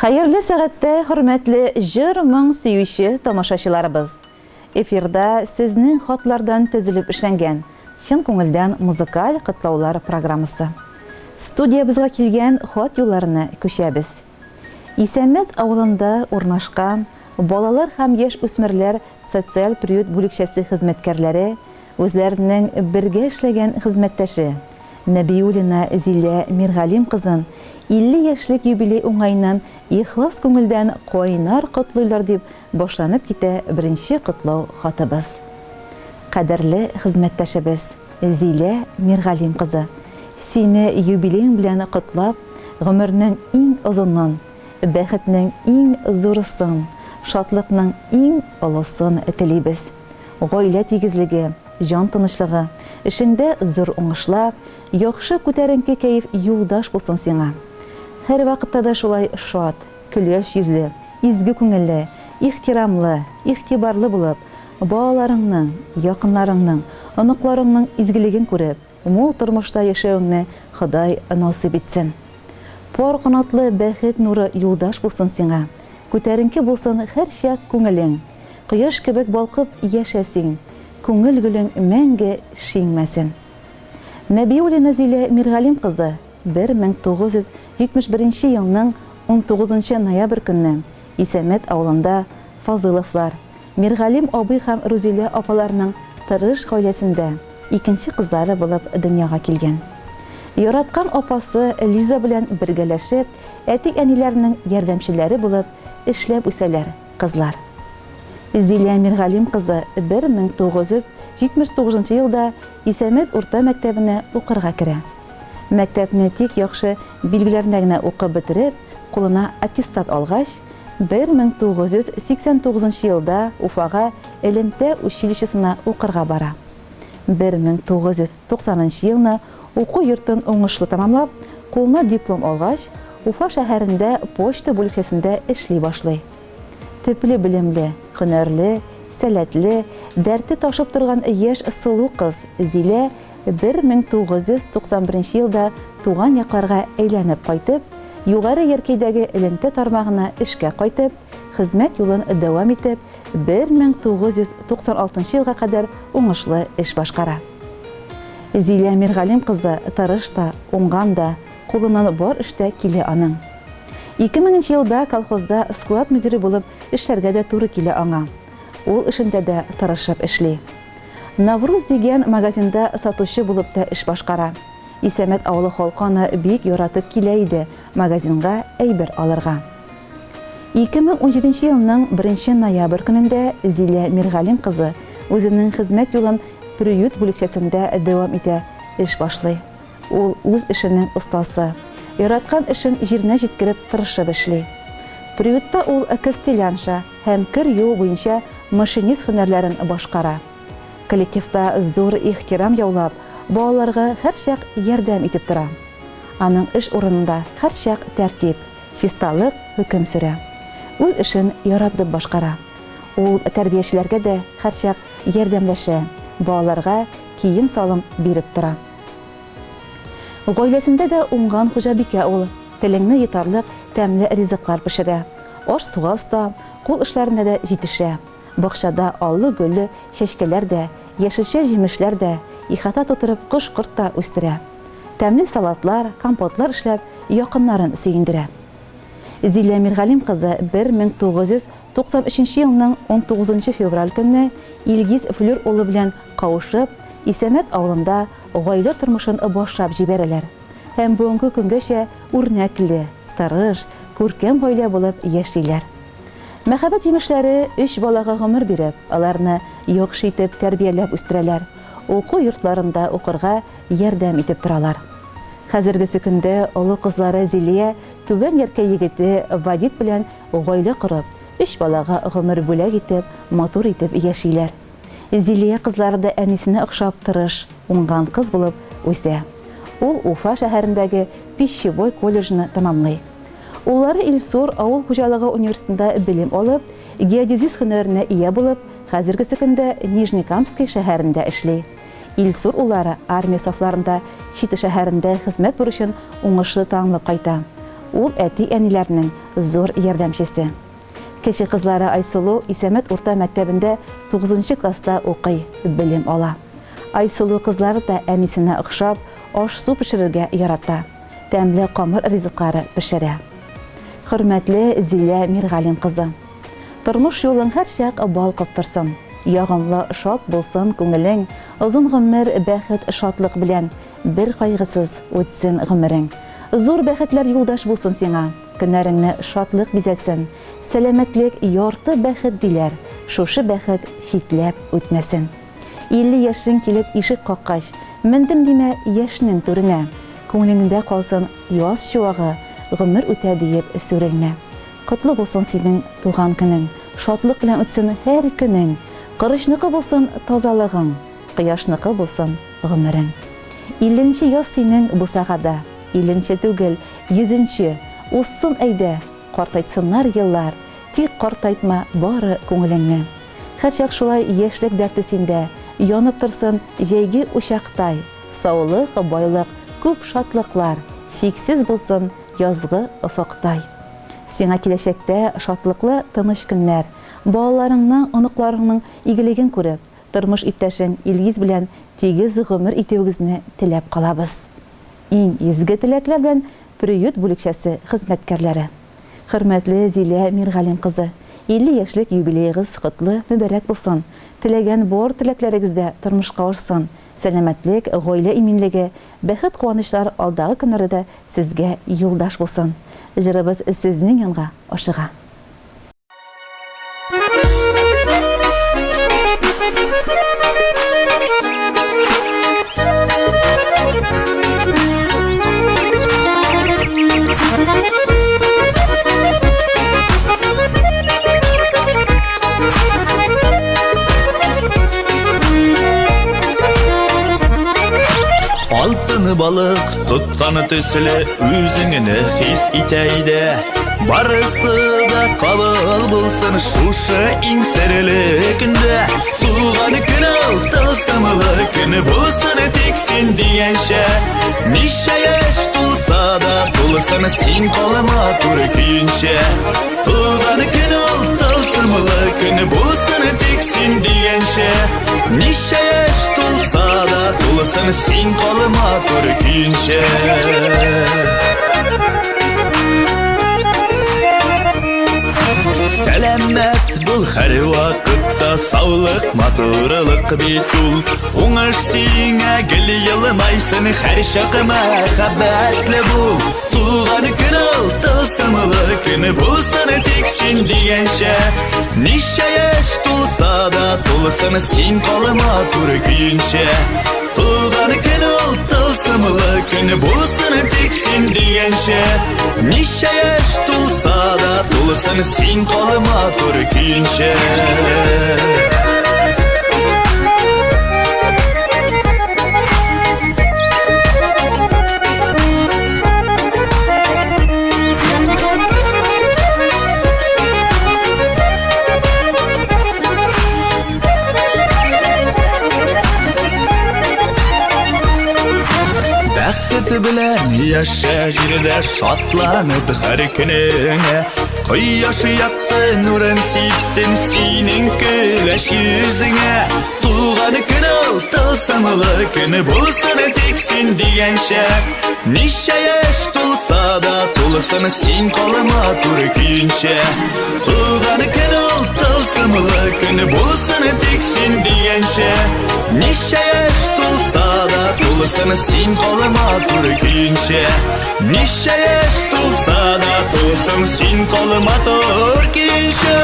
Хәерле сәгатьтә, хөрмәтле җыр-моң сөюче тамашачыларыбыз! Эфирда сезнең хатлардан төзелеп эшләнгән, чын күңелдән музыкаль котлаулар программасы. Студиябезгә килгән хат юлларына күчәбез. Исәнмәт авылында урнашкан балалар һәм яшүсмерләр социаль приют бүлекчәсе хезмәткәрләре үзләренең бергә эшләгән хезмәттәше Нәбиуллина Зилә Миргалим кызын 50 яшьлек юбилей уңаеннан ихлас күңелдән кайнар котлыйлар дип башланып китә беренче котлау хатыбыз. Кадерле хезмәттәшебез Зилә Миргалим кызы, сине юбилеең белән котлап, гомернең иң озынын, бәхетнең иң зурысын, шатлыкның иң олысын телибез. Гаилә тигезлеге, җан тынычлыгы, эшеңдә зур уңышлар, яхшы күтәренке кәеф юлдаш булсын сиңа. Һәрвакытта да шулай шат, көләч йөзле, изге күңелле, ихтирамлы, игътибарлы булып, балаларыңның, якыннарыңның, оныкларыңның изгелеген күреп, мул тормышта яшәвеңне Ходай насыйп итсен. Пар канатлы бәхет нуры юлдаш булсын сиңа. Күтәренке булсын һәрчак күңелең. Кояш кебек балкып яшә син, Күңел гөлең мәңге шиңмәсен. Нәбиуллина Зилә Миргалим кызы 1971 елның унтугызынчы ноябрь көнне Исәмәт авылында Фазыловлар, Миргалим абый һәм Рузилә апаларның тырыш гаиләсендә икенче кызлары булып дөньяга килгән. Яраткан апасы Лиза белән бергәләшеп, әти-әниләренең ярдәмчеләре булып эшләп үсәләр кызлар. Зилә Миргалим кызы 1979 нчы елда Исәмәт урта мәктәбенә укырга керә. Мәктәпне тик яхшы билгеләренә генә укып бетереп, кулына аттестат алгач, 1989 нчы елда Уфага элемтә училищесына укырга бара. 1990 нчы елны уку йортын уңышлы тәмамлап, кулына диплом алгач, Уфа шәһәрендә почта бүлекчәсендә эшли башлый. Төпле белемле, һөнәрле, сәләтле, дәрте ташып торган яшь сылу кыз Зилә 1991 елда туган якларга әйләнеп кайтып, Югары Яркәйдәге элемтә тармагына эшкә кайтып, хезмәт юлын дәвам итеп, 1996 елга кадәр уңышлы эш башкара. Зилә Миргалим кызы тырыш та, уңган да, кулыннан бар эш тә килә аның. 2000 нче елда колхозда склад мөдире булып эшләргә дә туры килә аңа. Ул эшендә дә тырышып эшли. Навруз дигән магазинда сатучы булып та эш башкара. Исәмәт авылы халкы аны бик яратып килә иде магазинга әйбер алырга. 2017 нче елның беренче ноябрь көнендә Зилә Миргалим кызы үзенең хезмәт юлын приют бүлекчәсендә дәвам итә, эш башлый. Ул үз эшенең остасы. Яраткан эшен җиренә җиткереп тырышып эшли. Приютта ул кастелянша һәм кер юу буенча машинист һөнәрләрен башкара. Коллективта зур ихтирам яулап, балаларга һәрчак ярдәм итеп тора. Аның эш урынында һәрчак тәртип, чисталык хөкем сөрә. Үз эшен яратып башкара. Ул тәрбиячеләргә дә һәрчак ярдәмләшә, балаларга кием-салым биреп тора. Гаиләсендә дә уңган хуҗабикә ул, телеңне йотарлык тәмле ризыклар пешерә, аш-суга оста, кул эшләренә дә җитешә. Бакчада аллы-гөлле чәчкәләр дә, яшелчә-җимешләр дә, ихата тутырып кош-корт та үстерә. Тәмле салатлар, компотлар эшләп, якыннарын сөендерә. Зилә Миргалим кызы 1993 елның унтугызынчы февраль көнне Илгиз Флүр улы белән кавышып, Исәмәт авылында гаилә тормышын башлап җибәрәләр һәм бүгенге көнгәчә үрнәкле, тырыш, күркәм гаилә булып яшиләр. Мәхәббәт җимешләре өч балага гомер биреп, аларны яхшы итеп тәрбияләп үстерәләр, уку йортларында укырга ярдәм итеп торалар. Хәзергесе көндә олы кызлары Зилия Түбән Яркәй егете Вадит белән гаилә корып, өч балага гомер бүләк итеп, матур итеп яшиләр. Зилия кызлары да әнисенә охшап тырыш, уңган кыз булып үсә. Ул Уфа шәһәрендәге пищевой колледжны тәмамлый. Уллары Илсур авыл хуҗалыгы университетында белем алып, геодезист һөнәренә ия булып, хәзергесе көндә Нижнекамский шәһәрендә эшли. Илсур уллары армия сафларында Чита шәһәрендә хезмәт бурычын уңышлы тәмамлап кайта. Ул әти-әниләрнең зур ярдәмчесе. Кече кызлары Айсылу Исәмәт урта мәктәбендә тугызынчы класста укый, белем ала. Айсылу кызлары да әнисенә охшап, аш-су пешерергә ярата, тәмле камыр ризыклары пешерә. Хөрмәтле Зилә Миргалим кызы! Тормыш юлың һәрчак балкып торсын, ягымлы, шат булсын күңелең, озын гомер, бәхет, шатлык белән бер кайгысыз үтсен гомерең. Зур бәхетләр юлдаш булсын сиңа, көннәреңне шатлык бизәсен, сәламәтлек, ярты бәхет диләр, шушы бәхет читләп үтмәсен. 50 яшең килеп ишек каккач, мендем димә яшьнең түренә, күңелеңдә калсын яз чуагы, гомер үтә диеп сүрелмә. Котлы булсын синең туган көнең, Шатлык белән үтсен һәр көнең. Корычныкы булсын тазалыгың, Кояшныкы булсын гомерең. Илленче яз синең бусагада, Илленче түгел, йөзенче. Узсын әйдә, картайтсыннар еллар, Тик картайтма бары күңелеңне. Һәрчак шулай яшьлек дәрте синдә, Янып торсын җәйге учактай. Саулык, байлык, күп шатлыклар, Чиксез булсын язгы офыктай. Сиңа киләчәктә шатлыклы тыныч көннәр, балаларыңның, оныкларыңның игелеген күреп, тормыш иптәшең Илгиз белән тигез гомер итүегезне теләп калабыз. Иң изге теләкләр белән приют бүлекчәсе хезмәткәрләре. Хөрмәтле Зилә Миргалим кызы, 50 яшьлек юбилеегыз котлы, мөбарәк булсын! Теләгән бар теләкләрегез дә тормышка ашсын, сәламәтлек, гаилә иминлеге, бәхет-куанычлар алдагы көннәрдә дә Сезгә юлдаш булсын. Җырыбыз сезнең янга ашыга. Алтын балык Тотканы төсле үзеңне хис итә иде. Барысы да кабул булсын шушы иң серле көндә. Туган көн ул тылсымлы көн булсын тик син дигәнчә. Ничә яшь тулса да тулсын син кал матур көенчә. Туган көн ул тылсымлы көн булсын тик син дигәнчә. Ничә яшь тулса да тулсын син кал матур көенчә. Сәламәт бул һәр вакытта, саулык, матурлык бит ул. Уңыш сиңа гел елмайсын, һәр чак мәхәббәтле бул. Туган көн ул тылсымлы көн булсын тик син дигәнчә. Ничә яшь тулса да тулсын син кал матур көенчә. Туган көн ул тылсымлы көн булсын тик син дигәнчә. Ничә яшь тулса да тулсын син кал матур көенчә. Бәхет белән яшә җирдә шатланып һәр көнеңә. Кояш якты нурын сипсен синең көләч йөзеңә. Туган көн ул тылсымлы көн булсын тик син дигәнчә. Ничә яшь тулса да тулсын син кал матур көенчә. Туган көн ул тылсымлы көн булсын тик син дигәнчә. Ничә яшь тулса да тулсын син кал матур көенчә. Ничә яшь тулса да тулсын син кал матур көенчә.